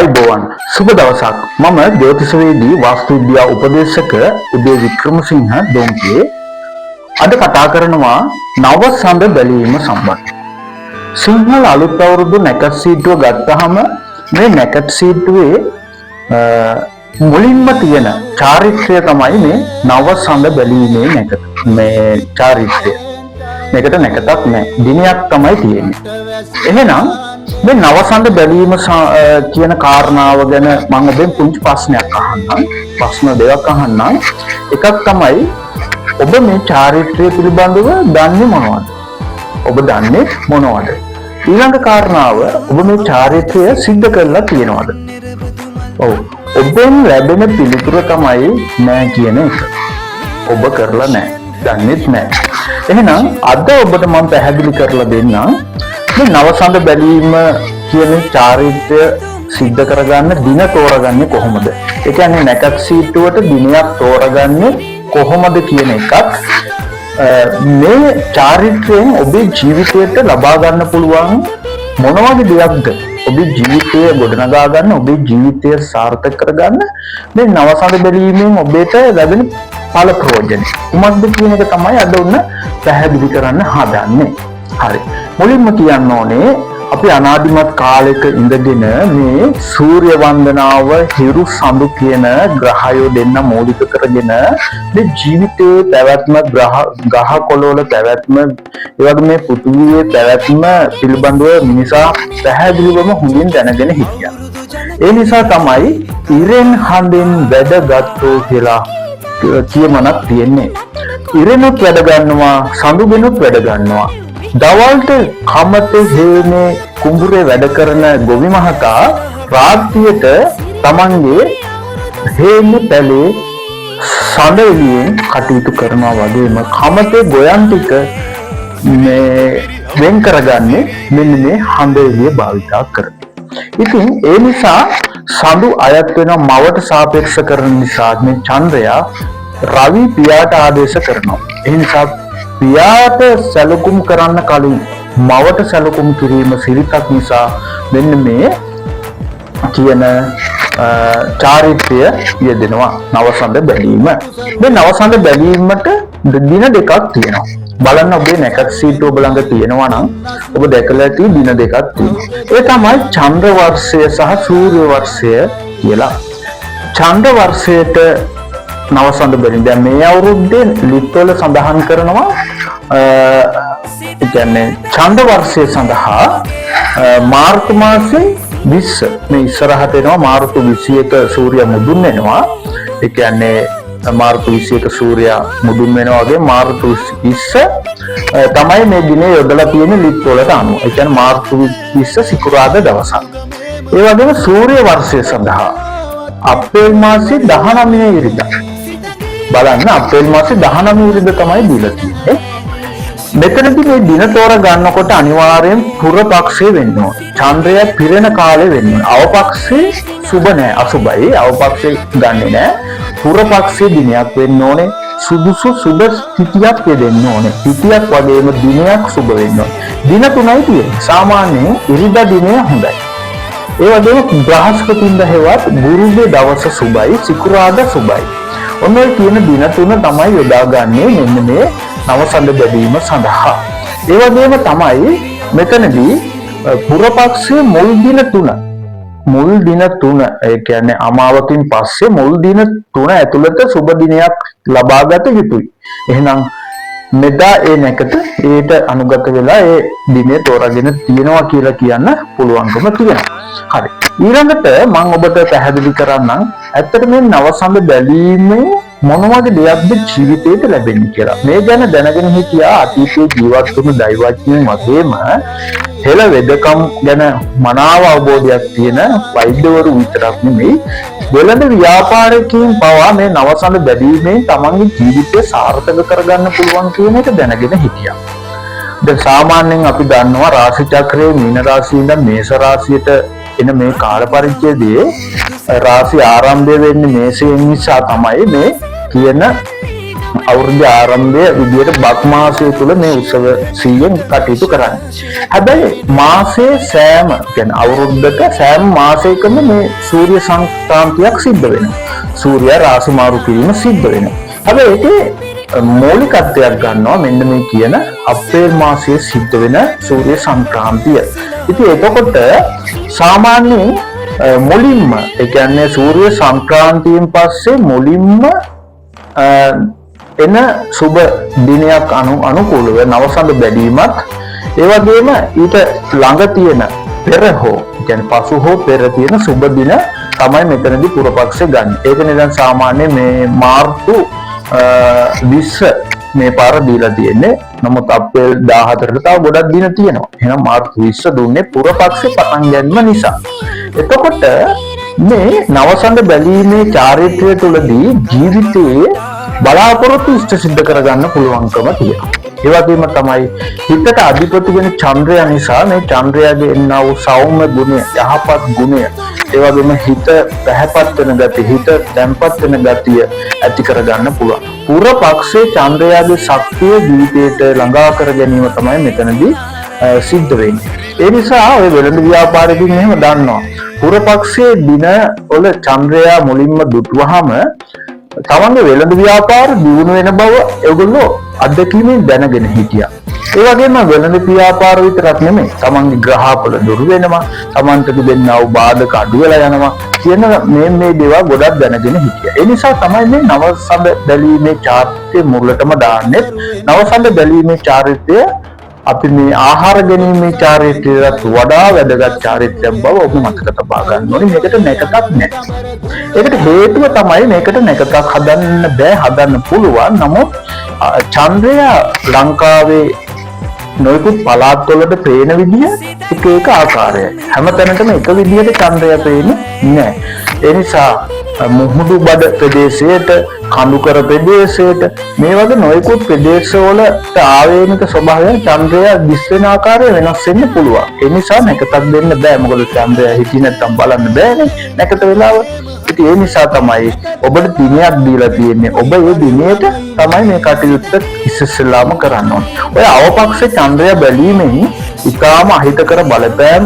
ආයුබෝවන්, සුබ දවසක්. මම ජ්‍යොතිෂවේදී වාස්තු විද්‍යා උපදේශක උදේ වික්‍රමසිංහ දොම්පියේ. අද කතා කරනවා නව සඳ බැලීම සම්බන්ධ. සිංහල අලුත් අවුරුදු නැකත් සීට්ටුව ගත්තහම මේ නැකත් සීට්ටුවේ මුලින්ම තියෙන චාරිත්‍රය තමයි මේ නව සඳ බැලීමේ නැකත. මේ චාරිත්‍රය. මේකට නැකතක් නෑ. දිනයක් තමයි තියෙන්නේ. එහෙනම් මේ නවසඳ බැලීම කියන කාරණාව ගැන මම ඔබෙන් පුංචි ප්‍රශ්නයක් අහන්නම්. ප්‍රශ්න දෙකක් අහන්නම්. එකක් තමයි, ඔබ මේ චාරිත්‍රය පිළිබඳව දන්නේ මොනවද? ඔබ දන්නේ මොනවද? ඊළඟ කාරණාව, ඔබ මේ චාරිත්‍රය සිද්ධ කරලා තියෙනවද? ඔව්. ඔබෙන් ලැබෙන පිළිතුර තමයි නෑ කියන එක. ඔබ කරලා නෑ. දන්නෙත් නෑ. එහෙනම් අද ඔබට මම පැහැදිලි කරලා දෙන්නම් මේ නවසඳ බැලීම කියන චාරිත්‍රය සිද්ධ කරගන්න දින තෝරගන්නේ කොහොමද? ඒ කියන්නේ නැකත් සීට්ටුවට දිනයක් තෝරගන්නේ කොහොමද කියන එකත්, මේ චාරිත්‍රයෙන් ඔබේ ජීවිතයට ලබා ගන්න පුළුවන් මොන වගේ දෙයක්ද, ඔබේ ජීවිතය ගොඩනගා ගන්න, ඔබේ ජීවිතය සාර්ථක කරගන්න මේ නවසඳ බැලීමෙන් ඔබට ලැබෙන ඵල ප්‍රයෝජන කුමක්ද කියන එක තමයි අද ඔන්න පැහැදිලි කරන්න හදන්නේ. හරි. මුලින්ම කියන්න ඕනේ, අපි අනාදිමත් කාලෙක ඉඳගෙන මේ සූර්ය වන්දනාව, හිරු සඳු කියන ග්‍රහයෝ දෙන්න මූලික කරගෙන මේ ජීවිතයේ පැවැත්ම, ග්‍රහ ගහ කොළවල පැවැත්ම, ඒ වගේම මේ පෘථිවියේ පැවැත්ම පිළිබඳව මිනිසා පැහැදිලිවම හොඳින් දැනගෙන හිටියා. ඒ නිසා තමයි ඉරෙන් හඳෙන් වැඩ ගත්තෝ කියලා කියමනක් තියෙන්නේ. ඉරෙනුත් වැඩ ගන්නවා, සඳුගෙනුත් වැඩ ගන්නවා. දවල්ට කමතේ, හේනේ, කුඹුරේ වැඩ කරන ගොවි මහතා රාත්‍රියට තමන්ගේ හේනේ පැලේ සඳ එළියෙන් කටයුතු කරනවා වගේම කමතේ ගොයන් ටික මේ වෙන් කරගන්නේ මෙන්න මේ හඳ එළිය භාවිතා කරගෙන. ඉතින් ඒ නිසා සඳු අයත් වෙන මවට සාපේක්ෂ කරන නිසා මේ චන්ද්‍රයා රවි පියාට ආදේශ කරනවා. ඒ නිසා පියාට සැලකුම් කරන්න කලින් මවට සැලකුම් කිරීම සිරිතක් නිසා මෙන්න මේ කියන චාරිත්‍රය යෙදෙනවා, නවසඳ බැලීම. මේ නවසඳ බැලීමට දින දෙකක් තියෙනවා. බලන්න, ඔබේ නැකත් සීට්ටුව ඔබ ළඟ තියෙනවා නම් ඔබ දැකලා ඇති දින දෙකක් තියෙනවා. ඒ තමයි චන්ද්‍ර වර්ෂය සහ සූර්ය වර්ෂය කියලා. චන්ද්‍ර වර්ෂයට නවසඳ බැලීම. දැන් මේ අවුරුද්දේ ලිත්වල සඳහන් කරනවා, ඒ කියන්නේ චන්ද්‍ර වර්ෂය සඳහා මාර්තු මාසේ 20, මේ ඉස්සරහට එනවා මාර්තු 21 සූර්ය මුදුන් වෙනවා. ඒ කියන්නේ මාර්තු 21 සූර්යා මුදුන් වෙනවා වගේ මාර්තු 20 තමයි මේ දිනේ යොදලා තියෙන ලිත් වලට අනුව. ඒ කියන්නේ මාර්තු 20 සිකුරාදා දවසක්. ඒ වගේම සූර්ය වර්ෂය සඳහා අප්‍රේල් මාසේ 19 ඉරිදා. බලන්න, අප්‍රේල් මාසේ 19 ඉරිදා තමයි දීලා තියෙන්නේ. මෙතනදී මේ දින තෝර ගන්නකොට අනිවාර්යෙන් පුර පක්ෂේ වෙන්න ඕන. චන්ද්‍රය පිරෙන කාලේ වෙන්න ඕන. අවපක්ෂේ සුබ නෑ, අසුබයි. අවපක්ෂේ ගන්නෙ නෑ. පුර පක්ෂේ දිනයක් වෙන්න ඕනේ. සුදුසු සුබ තිතියක් යෙදෙන්න ඕනේ. තිතියක් වගේම දිනයක් සුබ වෙන්න ඕනේ. දින තුනයි තියෙන්නේ. සාමාන්‍යයෙන් ඉරිදා දිනය හොඳයි. ඒ වගේම බ්‍රහස්පතින්දා හෙවත් ගුරුගේ දවස සුබයි, සිකුරාදා සුබයි. ඔන්න ඔය කියන දින තුන තමයි යොදාගන්නේ මෙන්න මේ නවසඳ බැලීම සඳහා. ඒ වගේම තමයි මෙතනදී පුරපක්ෂයේ මුල් දින තුන, ඒ කියන්නේ අමාවකින් පස්සේ මුල් දින තුන ඇතුළත සුබ දිනයක් ලබාගත යුතුයි. එහෙනම් මෙදා ඒ නැකත ඒට අනුගත වෙලා ඒ දිනේ තෝරාගෙන තියෙනවා කියලා කියන්න පුළුවන්කම තියෙනවා. හරි. ඊළඟට මම ඔබට පැහැදිලි කරන්නම් ඇත්තට මේ නවසඳ බැලීමෙන් මොන වගේ දෙයක්ද ජීවිතේට ලැබෙන්නේ කියලා. මේ ගැන දැනගෙන හිටියා අතීතයේ ජීවත් වුණු දෛවඥයන් වගේම හෙළ වෙදකම් ගැන මනාව අවබෝධයක් තියෙන වෛද්‍යවරු විතරක් නෙමෙයි, වෙළඳ ව්‍යාපාරිකයින් පවා මේ නවසඳ බැලීමෙන් තමන්ගේ ජීවිතය සාර්ථක කරගන්න පුළුවන් කියන එක දැනගෙන හිටියා. දැන් සාමාන්‍යයෙන් අපි දන්නවා රාශි චක්‍රයේ මීන රාශිය ඉඳන් මේෂ රාශියට එන මේ කාල පරිච්ඡේදයේ රාශි ආරම්භය වෙන්නේ මේෂයෙන් නිසා තමයි මේ කියන අවුරුද්ද ආරම්භය විදියට බක් මාසය තුල මේ උත්සව 100න් කටයුතු කරන්නේ. හැබැයි මාසයේ සෑම කියන්නේ අවුරුද්දක සෑම මාසයකම මේ සූර්ය සංක්‍රාන්තියක් සිද්ධ වෙනවා. සූර්යා රාශි මාරු කිරීම සිද්ධ වෙනවා. හැබැයි ඒකේ මූලිකත්වයක් ගන්නවා මෙන්න මේ කියන අප්‍රේල් මාසයේ සිද්ධ වෙන සූර්ය සංක්‍රාන්තිය. ඉතින් එතකොට සාමාන්‍යයෙන් මුලින්ම, ඒ කියන්නේ සූර්ය සංක්‍රාන්තියෙන් පස්සේ මුලින්ම එන සුබ දිනයක් අනුකූලව නවසඳ බැලීමත්, ඒ වගේම ඊට ළඟ තියෙන පෙර හෝ, ඒ කියන්නේ පසු හෝ පෙර තියෙන සුබ දින තමයි මෙතනදී පුරපක්ෂ ගන්න. ඒක නේ දැන් සාමාන්‍ය මේ මාර්තු 20 මේ පාර දීලා තියෙන්නේ. නමුත් අප්‍රේල් 14ට තව ගොඩක් දින තියෙනවා. එහෙනම් මාර්තු 20 දුන්නේ පුරපක්ෂේ පටන් ගැනීම නිසා. එතකොට මේ නවසඳ බැලීමේ චාරිත්‍රය තුළදී ජීවිතයේ බලාපොරොත්තු ඉෂ්ට සිද්ධ කරගන්න පුළුවන්කම තියෙනවා. ඒ වගේම තමයි හිතට අධිපති වෙන චන්ද්‍රයා නිසා මේ චන්ද්‍රයාගේ එන්නා වූ සෞම්‍ය ගුණය, යහපත් ගුණය, ඒ වගේම හිත පැහැපත් වෙන ගතිය, හිත තැම්පත් වෙන ගතිය ඇති කරගන්න පුළුවන්. පුර පක්ෂයේ චන්ද්‍රයාගේ ශක්තිය ජීවිතයට ළඟා කර ගැනීම තමයි මෙතනදී සිද්ධ වෙන්නේ. ඒ නිසා ඔය වෙළඳ ව්‍යාපාරෙකින් එහෙම දන්නවා. පුර පක්ෂයේ දින වල චන්ද්‍රයා මුලින්ම දුටුවහම තමන්ගේ වෙළඳ ව්‍යාපාර දියුණු වෙන බව ඒගොල්ලෝ අත්දැකීමෙන් දැනගෙන හිටියා. ඒ වගේම වෙළඳ ව්‍යාපාර විතරක් නෙමෙයි, තමන්ගේ ග්‍රහඵල දුරු වෙනවා, තමන්ට තිබෙනා වූ බාධක අඩු වෙලා යනවා කියන මේ මේ දේවල් ගොඩක් දැනගෙන හිටියා. ඒ නිසා තමයි මේ නවසඳ බැලීමේ චාරිත්‍රය මුලටම දාන්නේ. නවසඳ බැලීමේ චාරිත්‍රය අපි මේ ආහාර ගැනීමේ චාරිත්‍රයටත් වඩා වැදගත් චාරිත්‍රයක් බව ඔබ මතක තබා ගන්න ඕනේ. මේකට නැකතක් නෑ. ඒකට හේතුව තමයි මේකට නැකතක් හදන්න බෑ, හදන්න පුළුවන්. නමුත් චන්ද්‍රයා ලංකාවේ නොයෙකුත් පළාත් වලට පේන විදිහ එක එක ආකාරයයි. හැම තැනකම එක විදිහට චන්ද්‍රයා පේන්නේ නෑ. ඒ නිසා මුහුදු බඩ ප්‍රදේශයට, කඳුකර ප්‍රදේශයට, මේ වගේ නොයෙකුත් ප්‍රදේශවලට ආවේනික ස්වභාවයෙන් චන්ද්‍රයා දිස් වෙන ආකාරය වෙනස් වෙන්න පුළුවන්. ඒ නිසා නැකතක් දෙන්න බෑ. මොකද චන්ද්‍රයා හිටියේ නැත්තම් බලන්න බෑනේ නැකත වෙලාව. ඉතින් ඒ නිසා තමයි ඔබට දිනයක් දීලා තියෙන්නේ. ඔබ ඒ දිනයට තමයි මේ කටයුත්ත ඉස්සෙල්ලාම කරන්න ඕනේ. ඔය අවපක්ෂ චන්ද්‍රයා බැලීමෙන් ඉතාම අහිතකර බලපෑම්,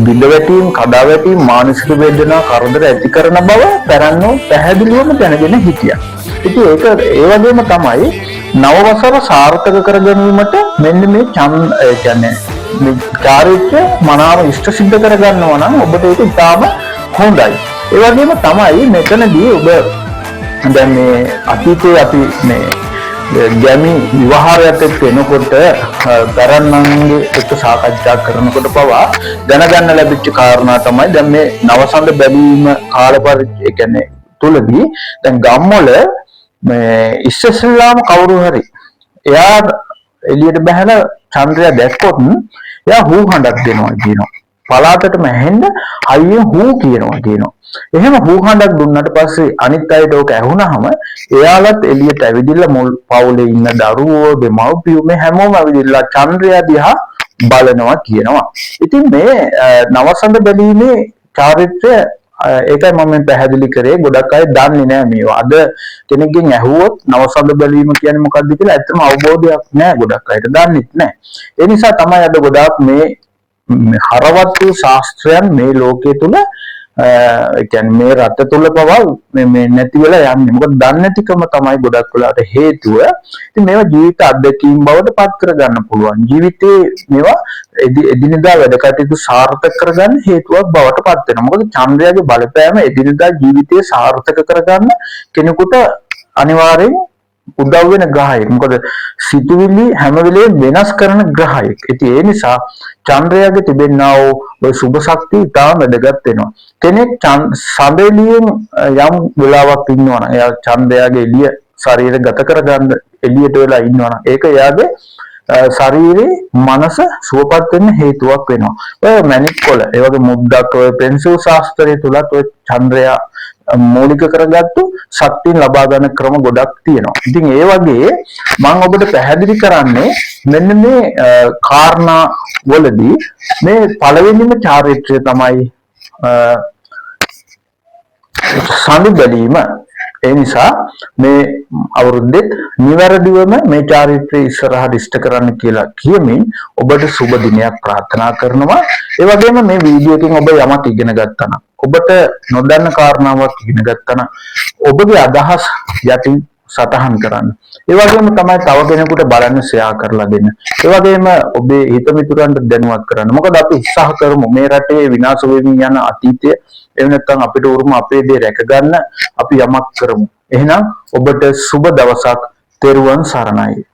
බිඳ වැටීම්, කඩා වැටීම්, මානසික වේදනා, කරදර ඇති කරන බව පැරණෝ පැහැදිලිවම දැනගෙන හිටියා. ඉතින් ඒක ඒ වගේම තමයි නව වසර සාර්ථක කර ගැනීමට මෙන්න මේ ඒ කියන්නේ මේ චාරිත්‍රය මනාව ඉෂ්ට සිද්ධ කරගන්නවා නම් ඔබට ඒක ඉතාම හොඳයි. ඒ වගේම තමයි මෙතනදී ඔබ දැන් මේ අතීතයේ අපි මේ ගැමි විවාහයත් එක්ක එනකොට පැරණන්ගේ එක්ක සාකච්ඡා කරනකොට පවා දැනගන්න ලැබිච්ච කාරණා තමයි දැන් මේ නවසඳ බැලීම කාල පරිච්ඡේදය කියන්නේ තුලදී දැන් ගම්වල මේ ඉස්සෙල්ලාම කවුරු හරි එයා එළියට බහැලා චන්ද්‍රයා දැක්කොත් එයා හූ හඬක් දෙනවා කියනවා. පළාතටම ඇහෙන්න හයියෙන් හූ කියනවා කියනවා. එහෙම හූ හඬක් දුන්නට පස්සේ අනිත් අයට ඕක ඇහුනහම එයාලත් එළියට ඇවිදින්න මුල් පවුලේ ඉන්න දරුවෝ, දෙමව්පියෝ මේ හැමෝම ඇවිදින්න චන්ද්‍රයා දිහා බලනවා කියනවා. ඉතින් මේ නවසඳ බැලීමේ චාරිත්‍රය ඒකයි මම මේ පැහැදිලි කරේ. ගොඩක් අය දන්නේ නෑ මේවා. අද කෙනෙක්ගෙන් ඇහුවොත් නවසඳ බැලීම කියන්නේ මොකක්ද කියලා ඇත්තටම අවබෝධයක් නෑ ගොඩක් අයට. දන්නෙත් නෑ. ඒ නිසා තමයි අද ගොඩාක් මේ මේ හරවත් වූ ශාස්ත්‍රයන් මේ ලෝකයේ තුල, ඒ කියන්නේ මේ රට තුල පවා මේ මේ නැති වෙලා යන්නේ. මොකද දන්නේ නැතිකම තමයි ගොඩක් වෙලාවට හේතුව. ඉතින් මේවා ජීවිත අත්දැකීම් බවට පත් කරගන්න පුළුවන්. ජීවිතේ මේවා එදිනෙදා වැඩ කටයුතු සාර්ථක කරගන්න හේතුවක් බවට පත් වෙනවා. මොකද චන්ද්‍රයාගේ බලපෑම එදිනෙදා ජීවිතය සාර්ථක කරගන්න කෙනෙකුට අනිවාර්යෙන් උදව් වෙන ග්‍රහයෙක්. මොකද සිතුවිලි හැම වෙලේම වෙනස් කරන ග්‍රහයෙක්. ඉතින් ඒ නිසා චන්ද්‍රයාගේ තිබෙනා වූ ඔය සුබ ශක්තිය ඉතාම වැදගත් වෙනවා. කෙනෙක් සඳ එළියෙන් යම් වෙලාවක් ඉන්නවා නම්, එයා චන්ද්‍රයාගේ එළිය ශරීර ගත කරගන්න එළියට වෙලා ඉන්නවා නම්, ඒක එයාගේ ශරීරේ මනස සුවපත් වෙන්න හේතුවක් වෙනවා. ඔය මැණික් කොළ, ඒ වගේ මුද්දක්, ඔය පෙන්සිල් ශාස්ත්‍රය තුලත් ඔය චන්ද්‍රයා මූලික කරගත්තු ශක්තියන් ලබා ගන්න ක්‍රම ගොඩක් තියෙනවා. ඉතින් ඒ වගේ මම ඔබට පැහැදිලි කරන්නේ මෙන්න මේ කාරණා වලදී මේ පළවෙනිම චාරිත්‍රය තමයි සඳු බැලීම. ඒ නිසා මේ අවුරුද්දෙත් නිවැරදිවම මේ චාරිත්‍රය ඉස්සරහට ඉෂ්ට කරන්න කියලා කියමින් ඔබට සුබ දිනයක් ප්‍රාර්ථනා කරනවා. ඒ වගේම මේ වීඩියෝ එකෙන් ඔබ යමක් ඉගෙන ගත්තා නම්, ඔබට නොදන්න කාරණාවක් ඉගෙන ගත්තා නම්, ඔබගේ අදහස් යටින් සටහන් කරන්න. ඒ වගේම තමයි තව කෙනෙකුට බලන්න ෂෙයා කරලා දෙන්න. ඒ වගේම ඔබේ හිත මිතුරන්ට දැනුවත් කරන්න. මොකද අපි උත්සාහ කරමු මේ රටේ විනාශ වෙමින් යන අතීතය, එහෙම නැත්නම් අපිට උරුම අපේ දේ රැකගන්න අපි යමක් කරමු. එහෙනම් ඔබට සුබ දවසක්. තෙරුවන් සරණයි.